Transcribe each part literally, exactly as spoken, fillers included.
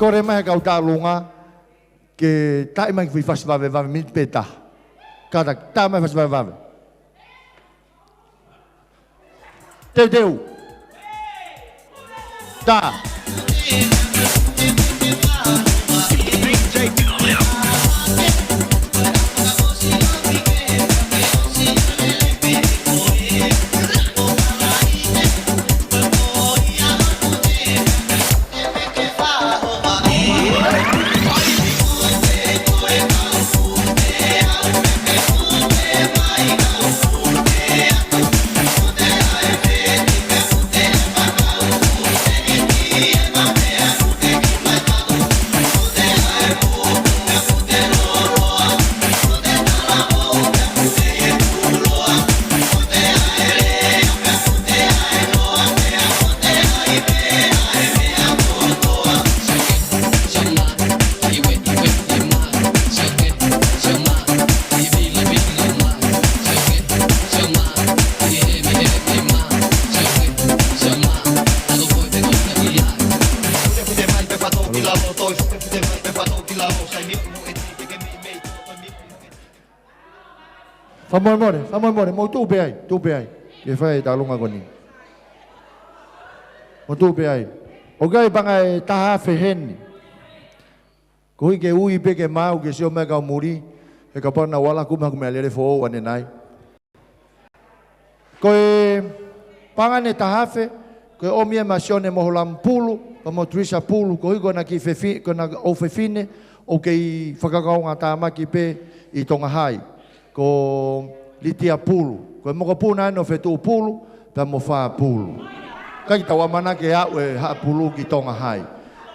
Kole mai he kau Taʻalunga ke tā mai e kiʻi fasi vavevave miniti pē taha. Kātaki, tā mai e fasi vavevave. Teuteu. Tā. Fakamolemole, fakamolemole, mou tuʻu pē ai, tuʻu pē ai. Ke fai e Taʻalunga ko eni. Mou tuʻu pē ai. ʻOku ʻi ai pē ngaahi taha afe heni. Koeʻuhi ke ui pē ke maʻu ke sio mai e kau muli, he kapau naʻa nau ala kumi haku meʻalele foʻou ʻanenai. Ko e paʻanga ʻe taha afe, ko e ʻomi ia ʻa Sione Moholamu pulu, pea mo Teresa pulu, koeʻuhi ko ʻena kiʻi fefi-, ko ʻena ʻofefine, ʻoku kei fakakaungātāmaki pē ʻi Tonga Hai. Ko Litia pulu, ko e mokopuna ʻeni ʻo Fetuʻu pulu, pea mo Fā pulu. ʻIkai ke tau ʻamanaki ke aʻu e Haʻa Pulu ki Tonga Hai.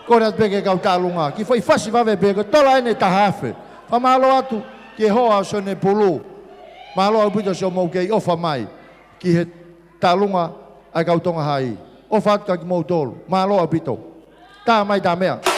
Kole atu pē ki he kau Taʻalunga, kiʻi foʻi fasi vave pē, ko e tola ʻeni ʻe taha afe. Fakamālō atu ki he hoa ʻo Sione pulu. Mālō ʻaupito siʻomou kei ʻofa mai ki he Taʻalunga ʻa e kau Tonga Hai. ʻOfa atu kia kimoutolu. Mālō ʻaupito. Tā mai tā meʻa.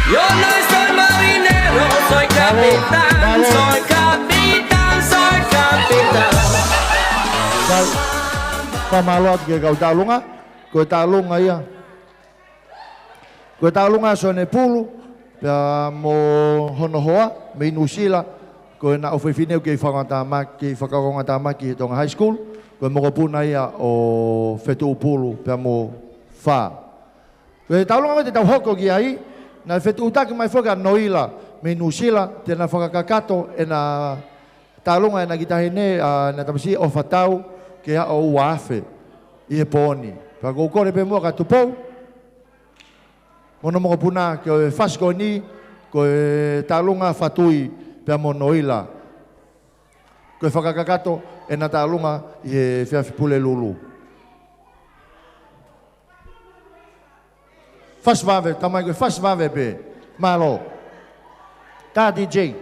Yo no soy marinero, soy capitán, soy capitán, soy capitán. Fakamālō atu ki he kau Taʻalunga, ko e Taʻalunga ia. Ko e Taʻalunga ʻa Sione pulu, pea mo hono hoa, mei Nuʻusila, ko ʻena ʻofefine ʻoku kei fakakaungātāmaki, kei fakakaungātāmaki he Tonga High School, ko e mokopuna ia ʻo Fetuʻu pulu, pea mo Fā. Ko e Taʻalunga ko ē te tau hoko ki ai, naʻe fetuʻutaki mai foki ʻa Noila, mei Nuʻusila, te na fakakakato ʻena Taʻalunga ʻena kiʻi taʻahine, ʻa, ʻena tamasiʻi ʻOfatau, ke aʻu ua afe ʻi he pō ni. Pea ʻoku ou kole pē muʻa kia Tupou mo hono mokopuna ki he fasi ko eni, ko e Taʻalunga Fatui pea mo Noila. Ko e fakakakato ʻena Taʻalunga ʻi he efiafi Pulelulu. Fasi vave, tā mai ko e fasi vave pē. Mālō. Tā D J.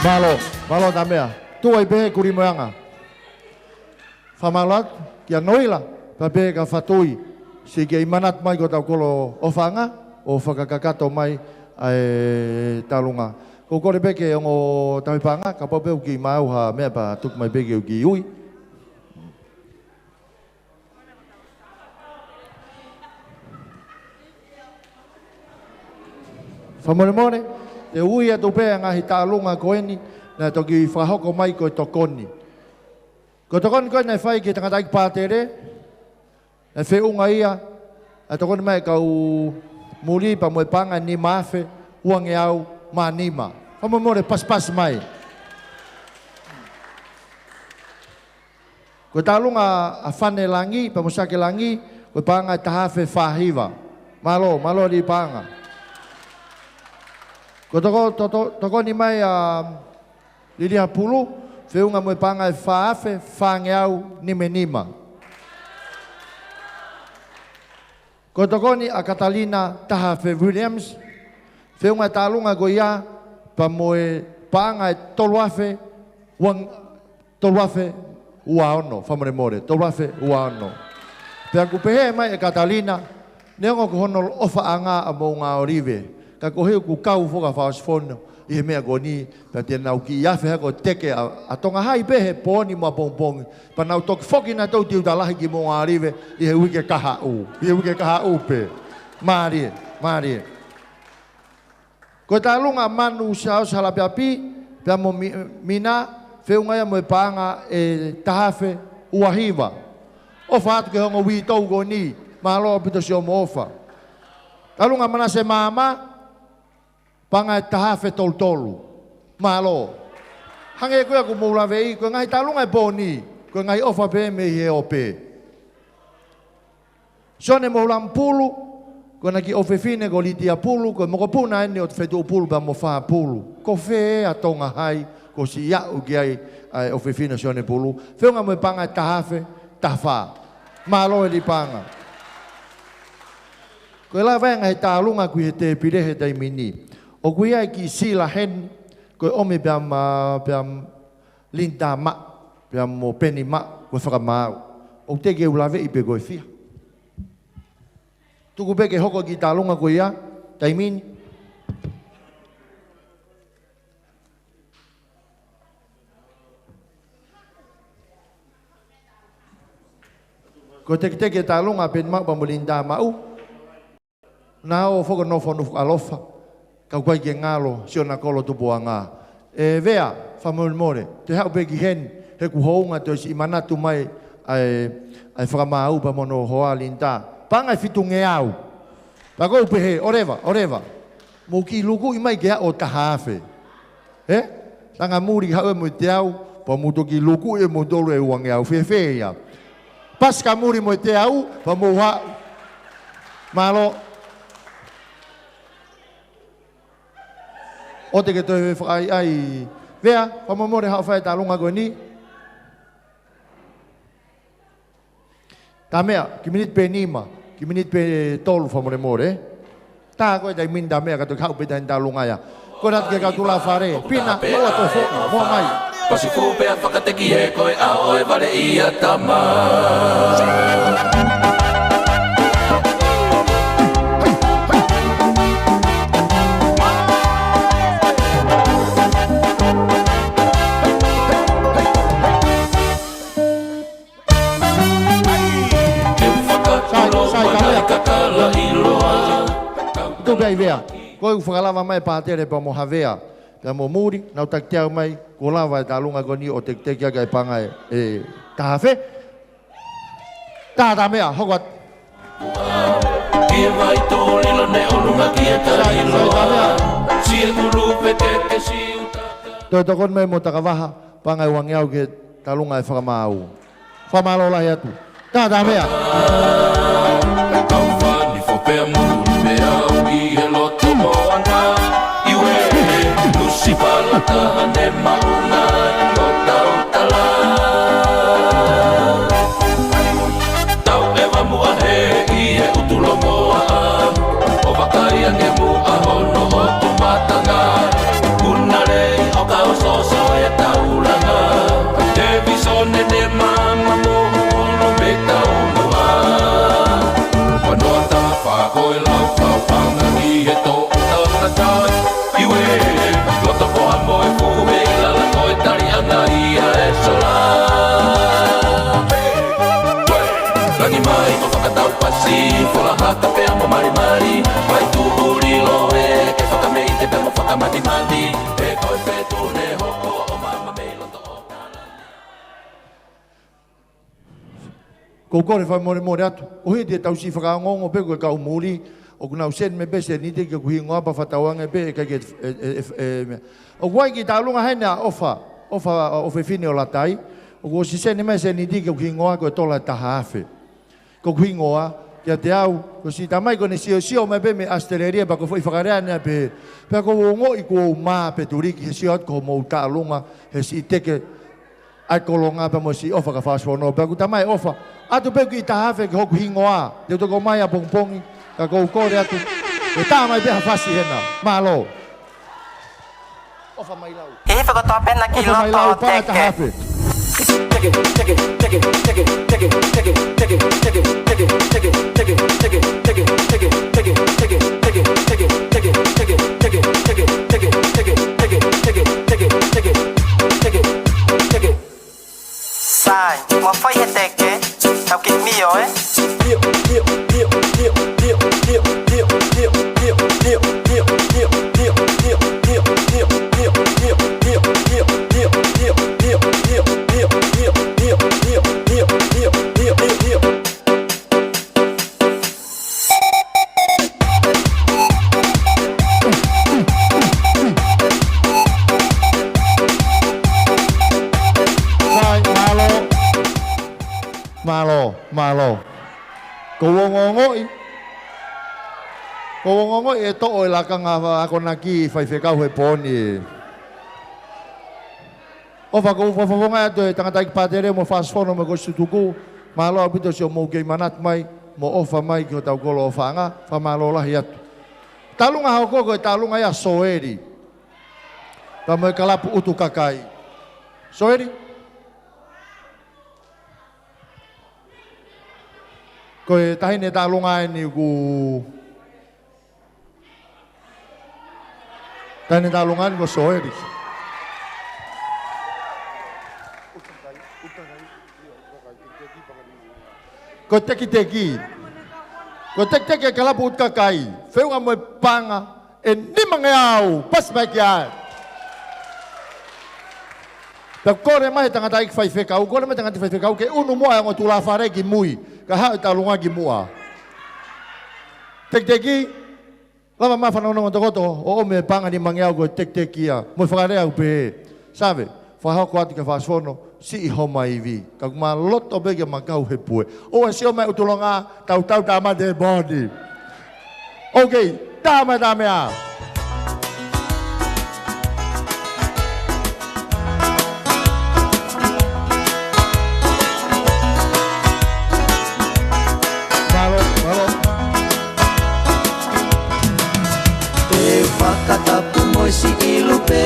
Mālō, mālō Tamea. Tuʻa ʻi pehē Kulimoeʻanga. Fakamālō atu kia Noila, pea pehē kia Fatui, siʻi kei manatu mai ko hotau kolo ʻofaʻanga, ʻo fakakakato mai ʻa e tālunga. Ko e kole pē ke ongo tauhi paʻanga, kapau pē ʻoku kiʻi maʻu ha meʻa pea tuku mai pē ke u kiʻi ui. Fakamolemole, te u ui atu pē ʻa e ngaahi tālunga ko eni, naʻe toki fakahoko mai ko e tokoni. Ko e tokoni ko ē naʻe fai ki he tangataʻeiki pātele, naʻe feʻunga ia, ʻa e tokoni mai ʻa e kau muli pea mo e paʻanga ʻe nima afe uangeau mā nima. Fakamolemole pasipasi mai. Ko e tālunga ʻa Fane Langi, pea mo Sake Langi, ko e paʻanga ʻe taha afe fā hiva. Mālō, mālō aliʻi paʻanga. Ko e toko-, to-, to-, tokoni mai ʻa Liliha Pulu, feʻunga mo e paʻanga ʻe fā afe fāngeau nima nima. Ko e tokoni ʻa Katalina Tahafe Williams, feʻunga e tālunga ko ia, pea mo e paʻanga ʻe tolu afe, uang-, tolu afe ua ono, fakamolemole, tolu afe ua ono. Pea ʻoku pehē mai ʻe Katalina, neongo ko hono ʻofaʻanga ʻa Moʻungaʻolive, ka ko e hā ʻoku kau foki ʻa Fakaʻosi Fono ʻi he meʻa ko eni, pea te nau kiʻi afe hake ʻo teke ʻa, ʻa Tonga Hai pē he pooni mo ʻapongipongi. Pea nau toki foki nautolu tiuta lahi ki Moʻungaʻolive ʻi he uike kahaʻu. ʻI he uike kahaʻu pē. Mālie, mālie. Ko e tālunga ʻa Manu Siaosi Halapeapi, pea mo Mi-, Mina, feʻunga ia mo e paʻanga ʻe taha afe ua hiva. ʻOfa atu ki he ongo uitou ko eni, mālō ʻaupito siʻomo ʻofa. Tālunga ʻa Manase Maama, paʻanga ʻe taha afe tolu tolu. Mālō. Hangē ko ia ʻoku mou laveʻi, ko e ngaahi tālunga ʻo e pō ni, ko e ngaahi ʻofa pē mei he ope. Sione Mohulamupulu, ko ʻena kiʻi ʻofefine ko Litia Pulu, ko e mokopuna eni ʻo Fetuʻupulu pea mo Fāpulu. Ko fē ʻa Tonga Hai, kuo ʻosi aʻu ki ai ʻa e ʻofefine ʻo Sione Pulu. Feʻunga mo e paʻanga ʻe taha afe taha fā. Mālō e aliʻi paʻanga. Ko e lava ʻa e ngaahi tālunga ʻoku ʻi he tēpile he taimi ni. ʻOku ʻi ai e kiʻi sila heni, ko e ʻomi pea ma-, pea ma-, Linda Maʻu, pea mo Peni Maʻu, ko e fakamaau. ʻOku teʻeki ke u laveʻi pe ko e fiha. Tuku pē ke hoko e kiʻi tālunga ko ia, taimi ni. Ko e teketeke e tālunga ʻa Peni Maʻu pea mo Linda Maʻu. Naʻa ʻoku foki ʻo nofo ʻo nofo ʻaloʻofa, ka ʻoku ʻikai ke ngalo siʻona kolo tupuʻanga. ʻE Vea, fakamolemole, te u haʻu pē ki heni, he ʻoku hounga toe siʻi manatu mai ʻa e, ʻa e fakamaau pea mo hono hoa Linda. Paʻanga ʻe fitungeau. Pea ʻoku ou pehē, ʻoleva, ʻoleva. Mou kiʻi lukuʻi mai ke aʻu ʻo taha afe. Ē? Langa muli haʻu ē mo e teau, pea mou toki lukuʻi ʻe moutolu e uangeau, fēfē ia? Pasi ka muli mo e teau, pea mou haʻu. Mālō. ʻOua te ke toe fakaʻaiʻai. Vea, fakamolemole haʻu ʻo fai e tālunga ko eni. Tamea, kiʻi miniti pē nima, kiʻi miniti pē tolu fakamolemole, ē? Tā ko e taimi ni Tamea ka toki haʻu pē taimi tālunga ia. Ko ena atu ki he kau tulafale, Pina, ʻoua toe foʻi, moa mai. Pasi fuʻu pea fakateki he ko e ʻao ʻo e vale ia tama. Tupe ai vea. Ko e fakalava mai Pātele pea mo Havea. Pea mo Muli, nau takiteki mai, kuo lava e tālunga ko eni ʻo tekiteki ʻaki e paʻanga ʻe, ʻe taha afe. Taha, taha meʻa, hoko atu. Ki he vai tō lilo ne ʻolunga ki he tali loa. Sai, sai, taha meʻa. Siʻi kulupe ke ke siuta. Toe tokoni mai mo Takavaha, paʻanga ʻe uangeau ki he tālunga ʻe fakamaau. Fakamālō lahi atu. Taha, taha meʻa. Kau fani fo pea muli pea au ʻi he loto moana. Iwe, lusi pala taha ne maʻunga ʻo tautala. Tau ʻeva muʻa he ʻi he ʻutu longoaʻa. ʻO vakai ange muʻa hono ʻotu matanga. Una lei ʻo ka ososo e taulanga. Te visone ne mama mo ulu me taulua. Vanoa tafa ko e lau faufanga ki he toʻu tangata. Iwe, loto ko ha moe fuhe ʻi lala ko e tali ʻana ia e sola. Langi mai ko fakatau pasi, fola haka pea mo malimali, vai tuʻuli lohe, ke fakameʻite pea mo fakamatimati, e ko e fetu ne hoko ʻo mama mei loto ʻo Kalani. Ko u kole fakamolemole atu. ʻOku ʻi ai e tauhi fakaongoongo pē ko e kau muli, ʻoku nau send mai pē seniti ki hoku hingoa pea fakatauange pē ʻe ʻikai ke, e, e, e, e, meʻa. ʻOku ʻi ai e kiʻi tālunga heni ʻa ʻOfa, ʻOfa, ʻa ʻofefine ʻo Latai. ʻOku ʻosi send mai seniti ki hoku hingoa ko e tola ʻe taha afe. Ko hoku hingoa, kiate au, ko siʻi tamai ko ʻene siosio mai pē mei ʻAositelēlia pea ko e foʻi fakalea ʻaʻana pē. Pea ʻoku ou ongoʻi kuo u mā pē tuliki he sio atu ko hoʻomou tālunga, he siʻi teke ʻa e kolonga pea mo siʻi ʻofa ka fast fono. Pea ʻoku tamai ʻOfa, ʻoatu pē kiʻi taha afe ki hoku hingoa. Te u toki ʻomai ʻapongipongi, ka ʻoku ou kole atu. ʻE tā mai pē ha fasi hena. Mālō. ʻOfa mai lau. ʻI he fakatāpena ki ʻOfa mai loto lau, paʻanga taha afe. Sai, mo fai he teke, tau kiʻi mio, ē? Sai, mālō. Mālō, mālō. Ko u ongoongoʻi. Ko u ongoongoʻi ʻe toʻo e lakanga akonaki faifekau he pō ni. ʻOfa, ko u fakafofongaʻi atu e tangataʻeiki pātele mo e fast fono mo e kosi tutuku. Mālō ʻaupito siʻomou kei manatu mai mo ʻofa mai ki hotau kolo ʻofaʻanga. Fakamālō lahi atu. Tālunga hoko ko e tālunga ia ʻa Soeli pea mo e kalapu ʻUtu Kakai. Soeli? Ko e taʻahine tālunga eni ʻoku Taʻahine tālunga eni ko Soeli. Ko e tekiteki. Ko e tekiteki e kalapu ʻUtu Kakai. Feʻunga mo e paʻanga ʻe nimangeau. Pasi mai ki ai. Pea kole mai he tangataʻeiki faifekau, kole mai he tangataʻeiki faifekau ke ʻunu muʻa e ongo tulafale ki mui. Ka haʻu e tālunga ki muʻa. Tekiteki, lava mai fanongonongo tokoto ʻo ʻomi e paʻanga nimangeau ko e tekiteki ia. Mo e fakalea ʻoku pehē: Save, fakahoko atu ki he fast fono, siʻi homa ivi. Ka ʻoku ma loto pē ke ma kau he pue. ʻOua ʻe sio mai ʻUtulonga, tautau tāmate e pō ni. ʻOkei, tā mai tā meʻa. Mālō, mālō. Te u fakatapu mo e siʻi lupe,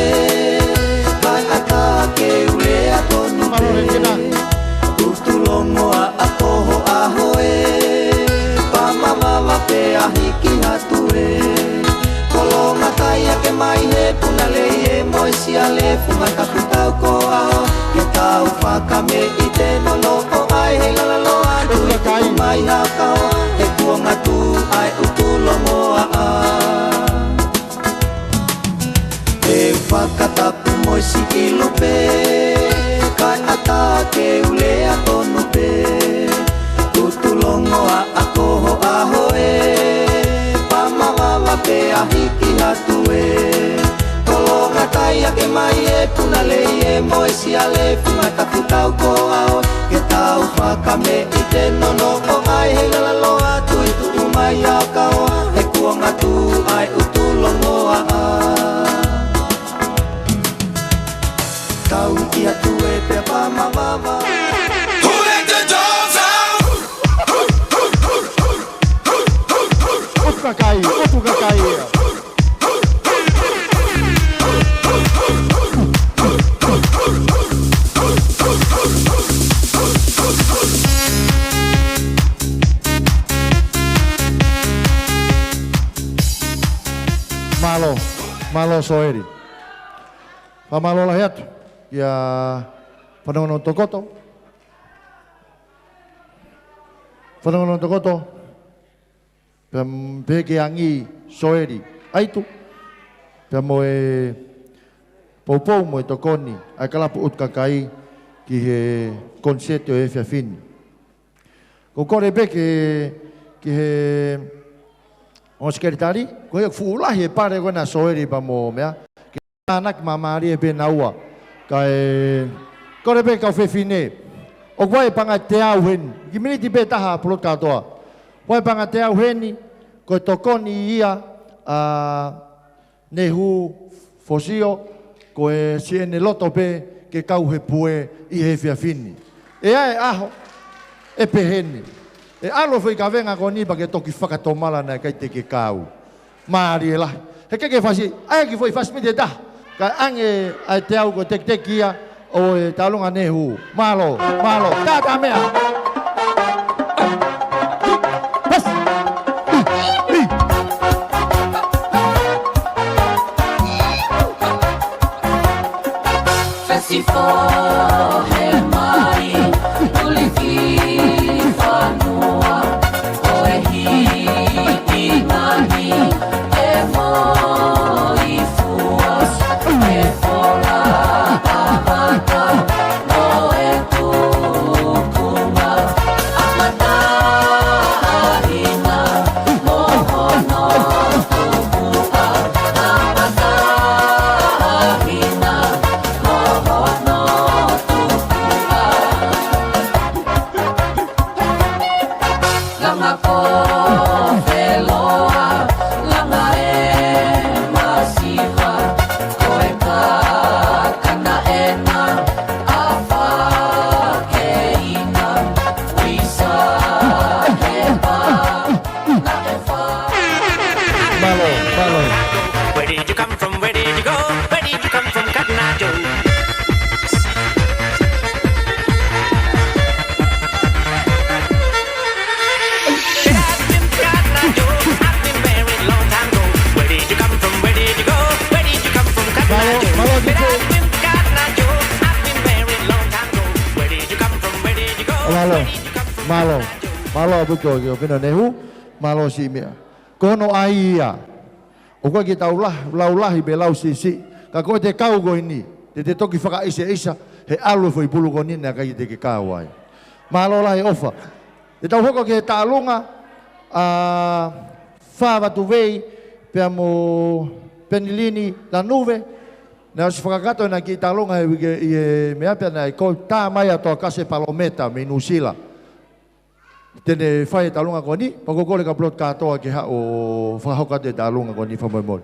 vaeʻata ke u lea tonu pē. Mālō, Letiōna. ʻUtulongoaʻa ko ho ʻaho ē, pamavava pea hiki atu ē. Kolonga tai ake mai he puna lei ē mo e siale, funga tapu tau ko ʻaho, ke tau fakameʻite nonoʻo ai he lala loa atu ʻi tuku mai ha kaoa, he kuonga tuʻu ʻa e ʻUtulongoaʻa. Siʻi Lupe, kae ʻatā ke u lea tonu pē. Kutu longoaʻa ko ho ʻaho ē, pā mavava pē ʻa hiki atu ē. Tolonga tai ake mai e puna lei e mo e siale funga tapu tau ko ao. Ke tau fakameʻite nono ʻo ʻai he lala loa tui tuʻu mai ʻa kaoa. He kuonga tuʻu ai utu longoaʻa. Tau ki atu e pea pā mavava. Who let the dogs out? ʻOtu kakai, ʻotu kakai. Mālō, mālō Soeli. Fakamālō lahi atu ia Fanongonongo Tokoto. Fanongonongo Tokoto. Pea m-, pehē ki he angi Soeli ʻAitu. Pea mo e poupou mo e tokoni ʻa e kalapu ʻOtu Kakai ki he konisēti ʻo e efiafi ni. Ko e kole pē ki he, ki he ongo sekelitali, ko ia ʻoku fuʻu lahi e pale ko ena Soeli pea mo meʻa, ke tānaki māmālie pē naua. Kae kole pē kau fefine. ʻOku ʻi ai e paʻanga ʻe teau heni. Kiʻi miniti pē taha Pulotu Kātoa. ʻOku ʻi ai e paʻanga ʻe teau heni, ko e tokoni ia ʻa Nehu Fosio, ko e siʻene loto pē ke kau he pue ʻi he efiafi ni. ʻE ʻi ai e ʻaho, ʻe pehē ni. ʻE ʻalu e foʻi kavenga ko eni pea ke toki fakatomala naʻe ʻikai te ke kau. Mālie lahi. He ke ke fasi, ʻai ke foʻi fasi miti ʻe taha. Kae ʻange ʻa e teau ko e tekiteki ia ʻo e Taulunga Nehu. Mālō, mālō. Tātā meʻa. Pas. Fesi fō he mai, uli ki fanua, ʻo e hiki nani, e moi fua, e fola ʻavata, mo e kukunga, ʻa mataʻahina, mo hono tukuʻa, ʻa mataʻahina, Mālō, mālō. Where did you come from? Where did you go? Where did you come from, Cotton Eye Joe? Said I've been Cotton Eye Joe. I've been married long time ago. Where did you come from? Where did you go? Where did you come from, Cotton Eye Joe? Mālō, mālō, Said I've been Cotton Eye Joe. I've been married long time ago. Where did you come from? Where did you go? Mālō, mālō, mālō, Puto, ki he ʻofefine Nehu, mālō siʻi meʻa. Ko hono ʻai ia. ʻOku ʻikai ke tau la-, lau lahi pe lau siʻisiʻi. Ka ko e te kau ko eni, te te toki fakaʻiseʻisa, he ʻalu e foʻi pulu ko eni naʻe ʻikai te ke kau ai. Mālō lahi ʻofa. Te tau hoko ki he Taulunga, ʻa Fā Vatuvei, pea mo Penilini Lanuve, naʻe ʻosi fakakakato ʻena kiʻi taulunga he uike ʻi he meʻa pea naʻe ko tā mai ʻa Toakase Palometa mei Nuʻusila. Te ne fai e taulunga ko eni, pea ko e kole kia Pulotu Kātoa ke haʻu ʻo fakahoko atu e taulunga ko eni fakamolemole.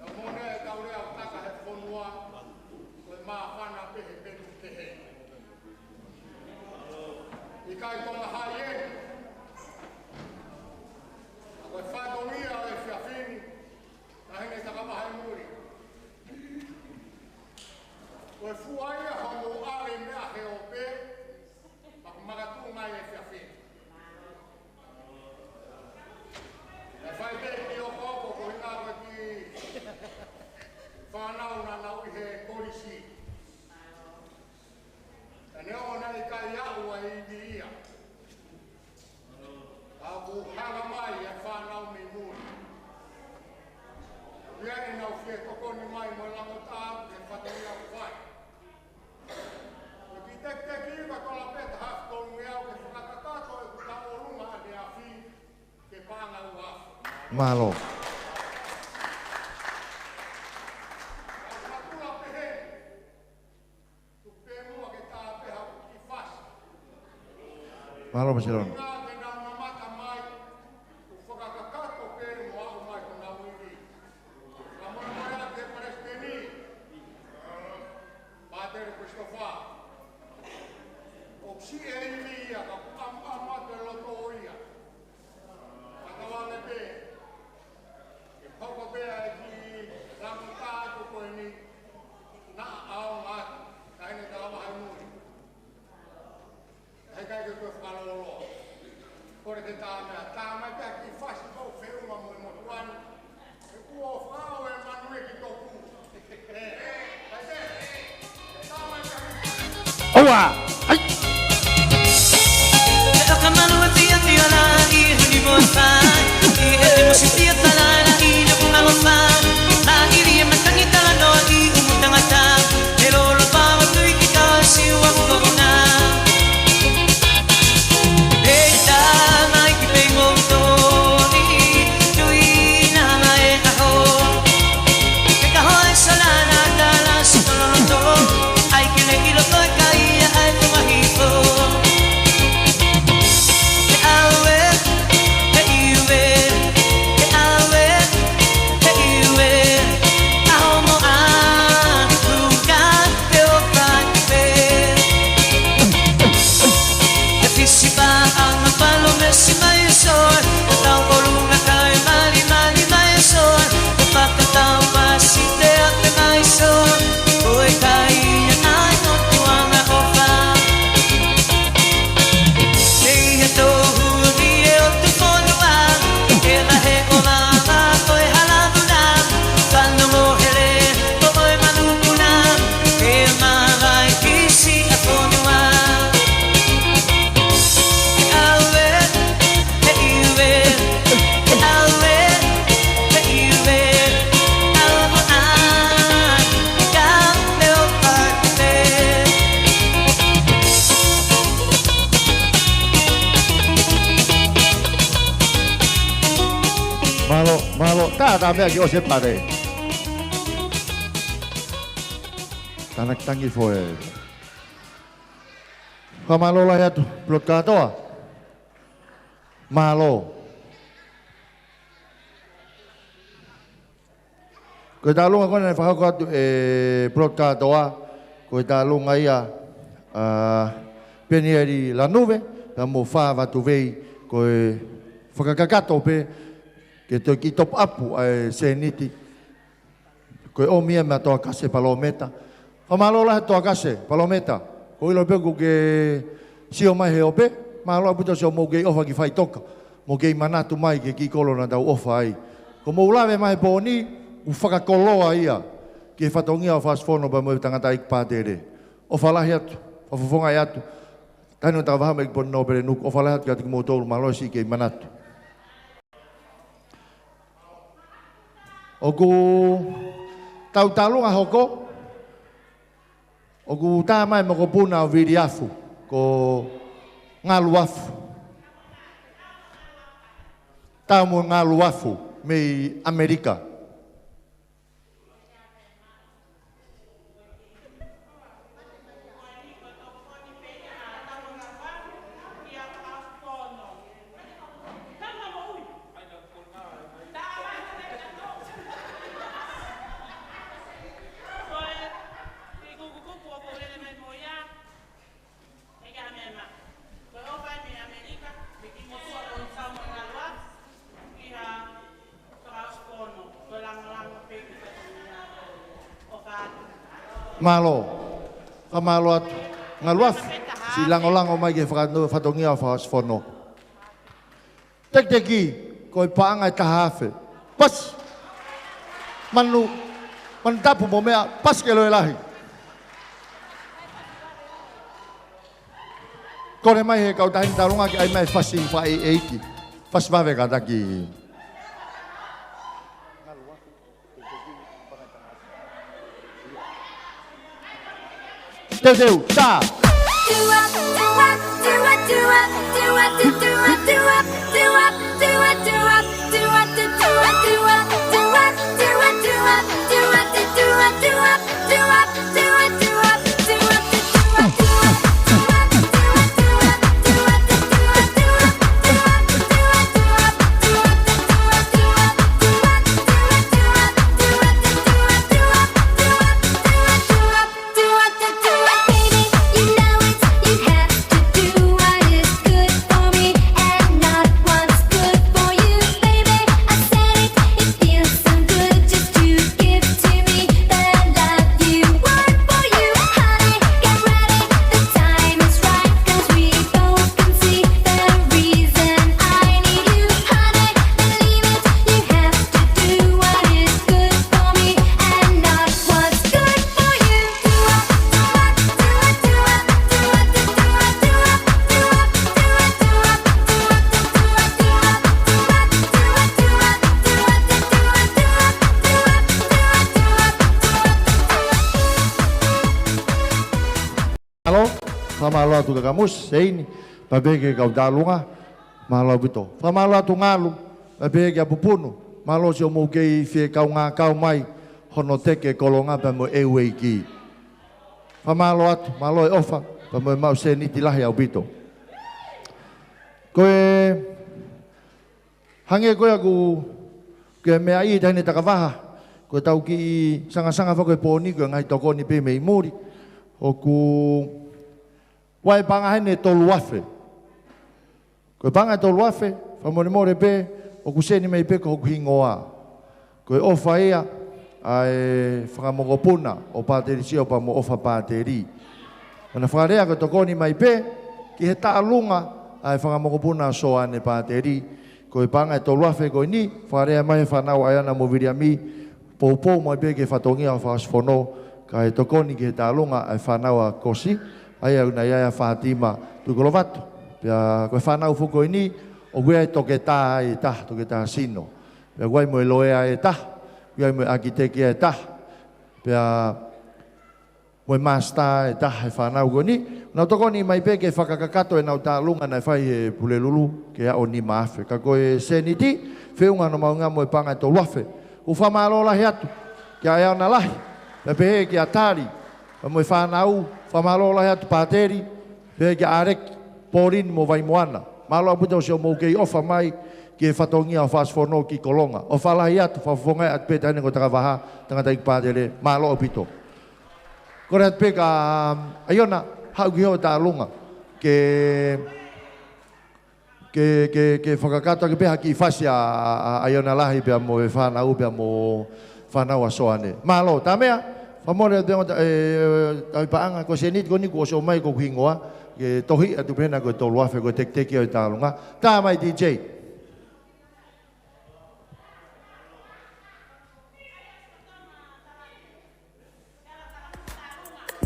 Tau mone e tau lea ʻo taka he fonua, ko e māfana pē he penu kehe. Mālō. Mālō, Maselona. Pātele Christopher. ʻOku siʻi e ivi ia, ka ʻoku ʻamuʻamu atu e loto ia. Ka tau ale pē, ʻe hoko pē ʻa e kiʻi langi kātoa ko eni, naʻa ʻaonga atu, taʻahine tau vahe mui. He ʻikai ke toe fakalōloa. Kole ke tā mai, tā mai pē ha kiʻi fasi ʻoku feʻunga mo e motuʻa ni. He kuo fao e manueki toku. ʻOua! ʻAi! Mālō, mālō. Tā, tā meʻa ki ʻosi e pale. Tānaki tangi foe. Fakamālō lahi atu, Pulotu Kātoa. Mālō. Ko e tālunga ko ena naʻe fakahoko atu ʻe Pulotu Kātoa, ko e tālunga ia ʻa Penieli Lanuve, pea mo Fā Vatuvei, ko e fakakakato pē ke toe kiʻi top up ʻa e sēniti. Ko e ʻomi ia meia Toakase Palōmeta. Fakamālō lahi Toakase Palōmeta. ʻOku ou ʻilo pē ʻoku ke sio mai he ope, mālō ʻaupito siʻomou kei ʻofa ki faʻitoka. Mou kei manatu mai ki he kiʻi kolo naʻa tau ʻofa ai. Ko hoʻomou lave mai he pō ni, ʻoku fakakoloa ia ki he fatongia ʻo Fakaʻosi Fono pea mo e tangataʻeiki pātele. ʻOfa lahi atu, fakafofongaʻi atu. Taʻahine Tauvaha mo e ʻEiki Pō ni Nōpele Nuku, ʻofa lahi atu kiate kimoutolu, mālō siʻi kei manatu. ʻOku tau tālunga hoko, ʻoku tā mai mokopuna ʻo Viliafu, ko Ngaluafu. Tau mo Ngaluafu, mei ʻAmelika. Mālō. Fakamālō atu. Ngaluafu, siʻi langolango mai ki he faka-, fatongia ʻo Fakaʻosi Fono. Tekiteki, ko e paʻanga ʻe taha afe. Pasi. Manu, manu tapu mo meʻa, pasi ke loe lahi. Kole mai he kau taʻahine tālunga ke ʻai mai fasi fakaʻeiʻeiki. Fasi vave kātaki. Teuteu, tā. Fakamālō atu kia Kamusi, Seini, pea pehē ki he kau tālunga, mālō ʻaupito. Fakamālō atu Ngalu, pea pehē kia Pupunu, mālō siʻomou kei fie kaungā kau mai hono teke Kolonga pea mo e ueiki. Fakamālō atu, mālō e ʻofa, pea mo e maʻu sēniti lahi ʻaupito. Ko e hangē ko ia ʻoku ke meaʻi ʻi he taʻahine takavaha, ko ʻetau kiʻi sangasanga fakapō ni ko e ngaahi tokoni pē mei muli, ʻoku ʻi ai e paʻanga heni ʻe tolu afe. Ko e paʻanga ʻe tolu afe, fakamolemole pē, ʻoku seni mai pē ko hoku hingoa. Ko e ʻofa ia ʻa e fanga mokopuna ʻo Pāteli Sio pea mo ʻOfa Pāteli. Naʻá na fakalea ko e tokoni mai pē ki he taʻalunga ʻa e fanga mokopuna ʻa Soane Pāteli. Ko e paʻanga ʻe tolu afe ko eni, fakalea mai he fānau ʻa ʻAiona mo Viliami, poupou mai pē ki he fatongia ʻo Fakaʻosi Fono, kae tokoni ki he taʻalunga ʻa e fānau ʻa Kosi, ʻa ia ʻoku nau ʻi ai ʻa Fātima Tuʻikolovatu. Pea ko e fānau foki ko eni, ʻoku ʻi ai e toketā ʻe taha, toketā sino. Pea ʻoku ʻi ai mo e loea ʻe taha, ʻoku ʻi ai mo e ʻakiteki ʻe taha. Pea mo e māsitā ʻe taha he fānau ko eni. Nau tokoni mai pē ke fakakakato ʻenau taʻalunga naʻe fai he Pulelulu ke aʻu nima afe. Ka ko e sēniti, feʻunga hono maʻunga mo e paʻanga ʻe tolu afe. ʻOku fakamālō lahi atu kia ʻAiona Lahi, pea pehē kia Tali, pea mo e fānau, fakamālō lahi atu Pāteli, pehē kia ʻAleki, Pauline mo Vaimoana. Mālō ʻaupito siʻomou kei ʻofa mai ki he fatongia ʻo Fakaʻosi Fono ki Kolonga. ʻOfa lahi atu, fakafofongaʻi atu pē taʻahine ko e takavaha, tangataʻeiki Pātele, mālō ʻaupito. Kole atu pē kia ʻAiona, haʻu ki hoʻo taʻalunga. Ke, ke, ke, ke fakakakato atu pē ha kiʻi fasi ʻa, ʻa, ʻa ʻAiona Lahi pea mo e fānau pea mo e fānau ʻa Soane. Mālō, tā meʻa, fakamolemole pē ʻoku ta-, ē, tau ʻi paʻanga, ko e sēniti ko eni kuo ʻosi ʻomai ko hoku hingoa, ke tohi atu pē hena ko e tolu afe ko e tekiteki ʻo e taʻalunga. Tā mai D J.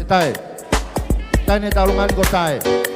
Tae. Taʻahine taʻalunga ni ko Tae.